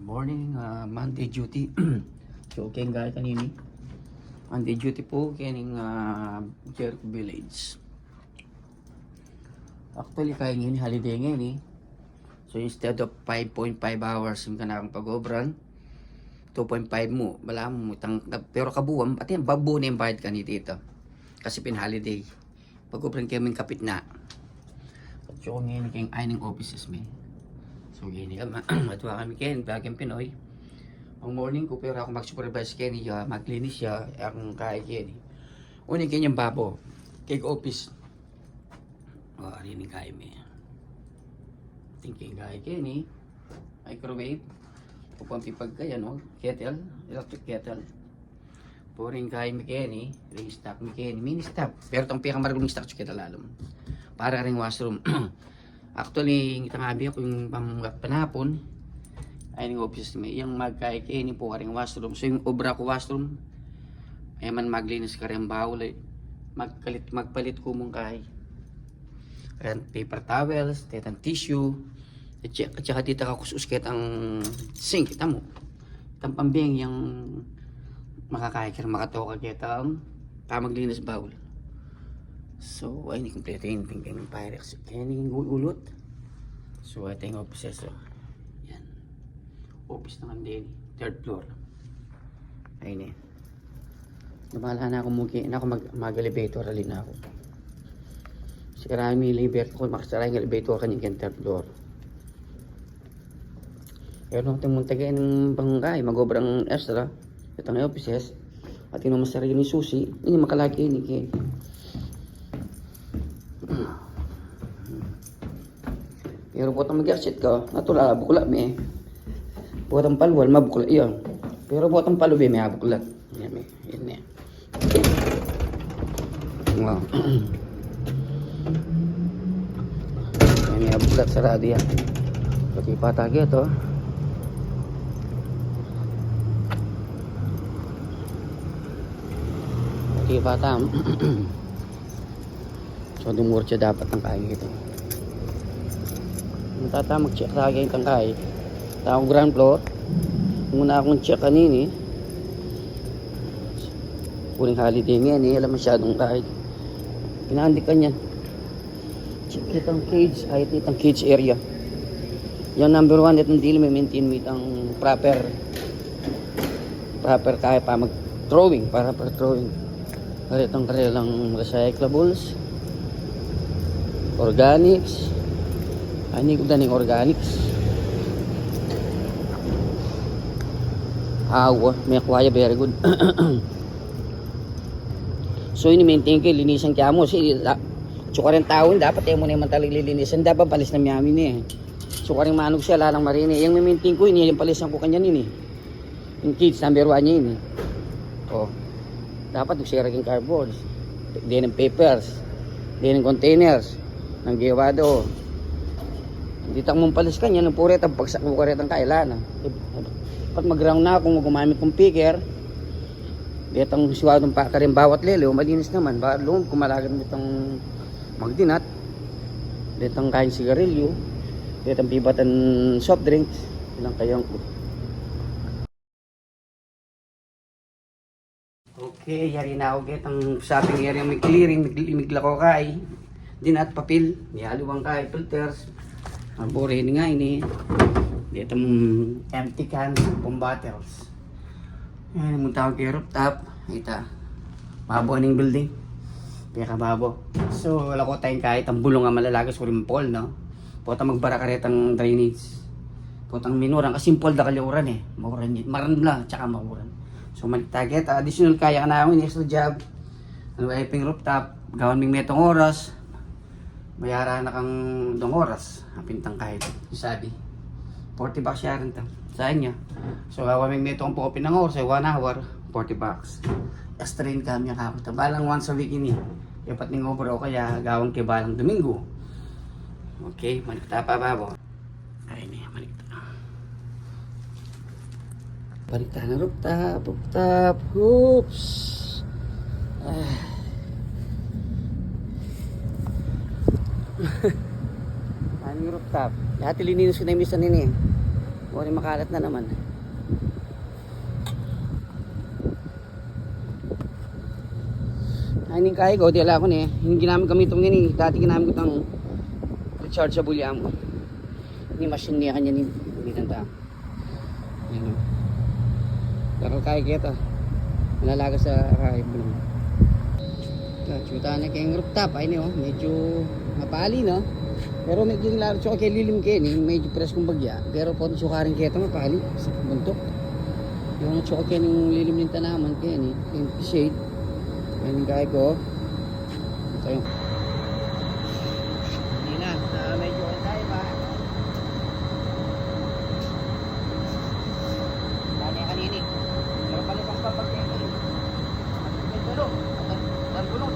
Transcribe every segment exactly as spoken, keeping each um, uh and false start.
Morning, ah, Monday duty. So, keng gaya kanini, Monday duty pu keni, ah, Jericho Village. Actually, kaya ngeni holiday ngeni. So, instead of five point five hours ing kanakung pag-obran, two point five mu, balamu, tang, pero kabuan, at yan, babu na ing bayad kanita. Kasi pin holiday. Pag-obran kami kapit na. At yung ngeni keng aning offices mi. So, ngeni kami, atua kami keni, bagang Pinoy. Ing morning ku, pero aku mag-supervise keni, ya, maglinis ya, aku kaya keni. Uling keni ing babo, keng office. O, ari ning kaya mi. Atin keng kaya keni, microwave. Upang pipagkayan, no? Kettle, electric kettle. Puring kaya mi keni, ring stock mi keni, mini stock. Pero itang pekamaragul ning stock, kettle lalam. Para ring washroom. Actually, itang abi ku ing pam-, panapun. Ay, ning office mi. Yang magkaya keni pu, ring washroom. So, ing obra ku washroom, e man maglinis kareng baul, e. Magpalit, magpalit ku mung kaya. Ayan, paper towels, detang tissue. At saka, at saka dita kakusus ketang sink, kita mu. Itang pambeng yang makakaya keng makatoka ketang pamaglinis baul. So, ay, ini kumpleto ini, tingnan ng Pyrex. Kaya ini ulut. So, ito yung offices, so. Yan. Office na kandeni. Third floor. Ay, ini. Dumala na aku, muki na aku mag-, mag-elevator, ali na aku. Sira mi elevator ku, makasara ing elevator keni keng third floor. Pero nung timunta keni ing bangkay, mag-obrang extra, itang offices, at ino masara ini susi, ini makalagi ini keni. Pero potang mag-exit ka, natural, bukla mi. Potang palual, mabukla iya. Pero potang palubi, mabukla. Yan, mi. Yan, mi. Wow. Yan, mabukla, saradu ya. Pati pata keto. Pati pata. So, dumurut ya dapat tangkay nito. Mung tata, mag-check tamu keng tangkay. Tau ground floor. Muna akung check kanini. Puring holiday ngeni, ala masyadung kaya. Pinandikan yan. Check itang cage, ay, itang cage area. Yang number one, itang dili me-maintain mi itang proper, proper kaya pamag-throwing, proper throwing. Karetang karelang recyclables, organics. Ay, ini ku daning organics. Awa, me-acquire, very good. So, ini maintain ke, linisan ke mu. Si, la-, so, kareng tau, dapat e mu ne man talaga lilinisan. Dapat palis na mi amin e. So, kareng manug siya, lalang marini. Yang me-maintain ku ini, yang palisan ku kanyan ini. Ing cage number one niya ini. O. Dapat magsira keng cardboards. Deng papers. Deng containers. Nang gewa do. Dita mung palis kanyan, nung pure, tang pagsak mu karetang kaya, ala na. Dapat mag-round na aku, gumamit kung picker. Detang siwadung pakarin bawat lele, o malinis naman. Ba, loob, kung malagan mo itang magdinat. Detang kain sigarilyo. Detang pibatan soft drinks. Ilang kayang ku. Okay, yari na aku ketang shopping area, mi-clearing, mig-, miglako kay dinat, papil, mialiwang kay filters. Ang bore ini nga ini, detang empty cans, pang bottles. Ayan, munta aku keng rooftop, ita. Babo ning building. Pekababo. So, lako tayang kay itang bulung a malalagas, uring pole, no? Potang magbara karetang drainage. Potang minuran, kasi pole dakal ya uran e. Mauran ya. Maranam la, tsaka mauran. So, maligtad keta, additional kaya kanaku ini, extra job. Anu, e, pin rooftop, gawan ming metung oras. Bayaran na kang dung oras. Apin tang kahit sabi. Forty bucks ya renta. Sayang ya. So, gawan ming metung pung pinang oras, e, one hour, forty bucks. Extra income ya kaku. Balang once a week ini. Dapat ning obra o kaya gawan ke balang Domingo. Okay, maligtad pa, babo. Ay, ini, maligtad. Balik tamu na rooftop, rooftop, hoops. Ah. Ayan ing rooftop. Dati lininis ku na ing misan ini. Pori makalat na naman. Ay, ning kaya ko, dila ko ni. Ing ginamit kami itong ini, dati ginamit ko itong rechargeable yan. Ini machine niya kanya ni, ini tanta. Ayan o. Dakal kaya kita. Malalaga sa kain mo. Tsuta na keng rooftop. Ay, ini o. Medyo mapali, no? Pero medyo lalo, tsaka keng lilim keni, medyo preskong bagya. Pero pon sukarin keta, mapali sa buntuk. Yung tsaka keng lilim ning tanaman keni, yung shade. Ayan, kaya ko. Ito yung Hindi na, ah, medyo tayo pa. Dali kanini. Pero pala sa kapag-, Ang gulong, ang gulong.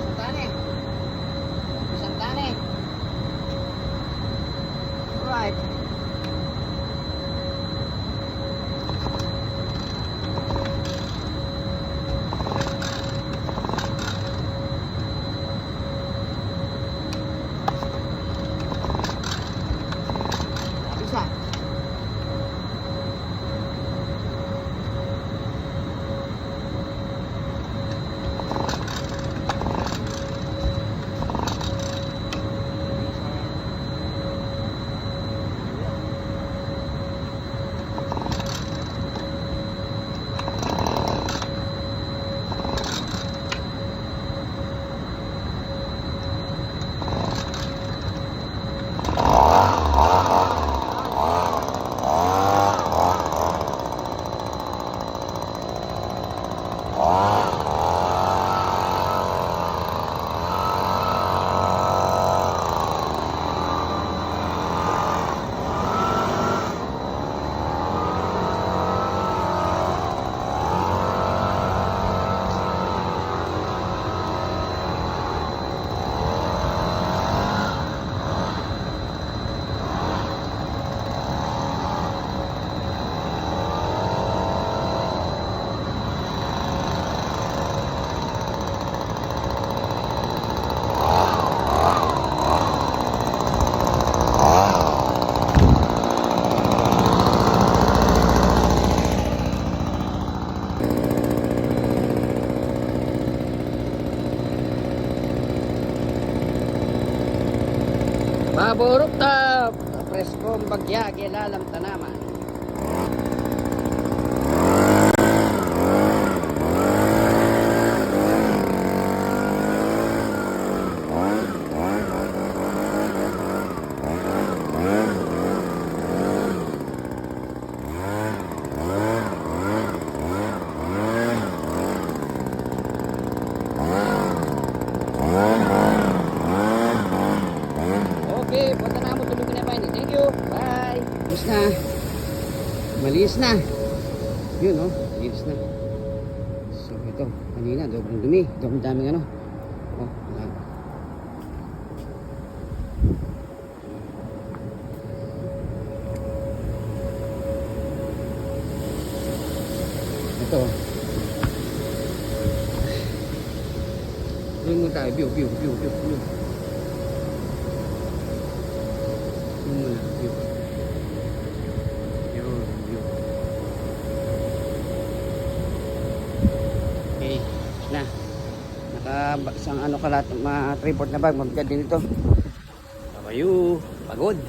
Santane. Santane. Alright. Bisa. Paborok ta preskong bagya keng lalam tanaman. Na. Yun, oh. Linis na. So, ito. Kanina, dobleng dumi. Dobleng daming ano. Oh, yan. Ito. Ano mo tayo? View, view, view, view, view. Ano mo na? View. Yun, view. Okay. Na. Naka isang ano ka lahat, ma three-fourth na bag, mabigat din ito. Kabayo, pagod.